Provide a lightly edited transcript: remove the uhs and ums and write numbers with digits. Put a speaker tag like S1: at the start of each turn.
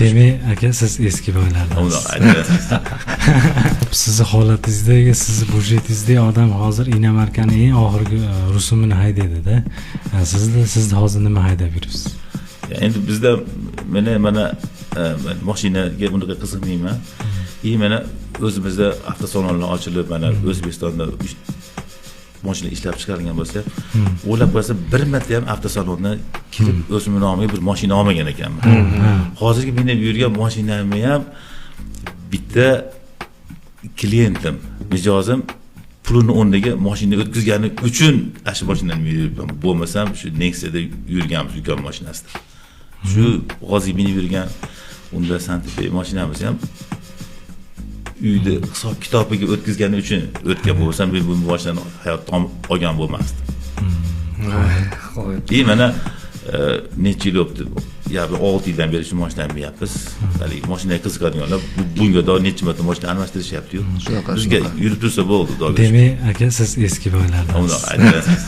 S1: Demak, aka, siz eski boylardansiz. Sizni holatingizdagi, sizni budjetingizdagi odam hozir иномарка ni eng oxirgi rusumini haydaydida. Sizni hozir nima haydab yuribsiz?
S2: Endi bizda mana mashinaga unaqa qiziqmayman. И mana o'zimizda avtosalonlar ochilib, mana O'zbekistonda mashina ishlab chiqarilgan bo'lsa, o'ylab qarasa, bir marta ham avtosalondan kirib o'zimni nomiga bir mashina olmagan ekanman. Hozirgi minib yurgan mashinamni ham bitta klientim, mijozim pulini o'rniga mashina o'tkazgani uchun ana shu mashinani minib yuribman. Bo'lmasam, shu Nexia'da yurganmiz, ukam mashinasida. Shu hozir minib yurgan unda Santa Fe mashinamiz ham uyda hisob kitobiga o'tkazgani uchun o'tgan. Bo'lmasam, men bu mashinani hayotda olgan bo'lmasdim.
S3: Qo'y.
S2: И mana necha yil bo'libdi, ya 6 yildan beri shu mashinani minyapmiz. Haligi mashinaga qiziqadiganlar bunga doir necha marta mashina almashtirishyaptiyu.
S3: Shunaqa,
S2: Bizga
S3: shunaqa.
S2: yurib tursa bo'ldi, Xudoga shukr.
S1: Demak, aka, siz eski boylardansiz.
S2: Uni aytasiz.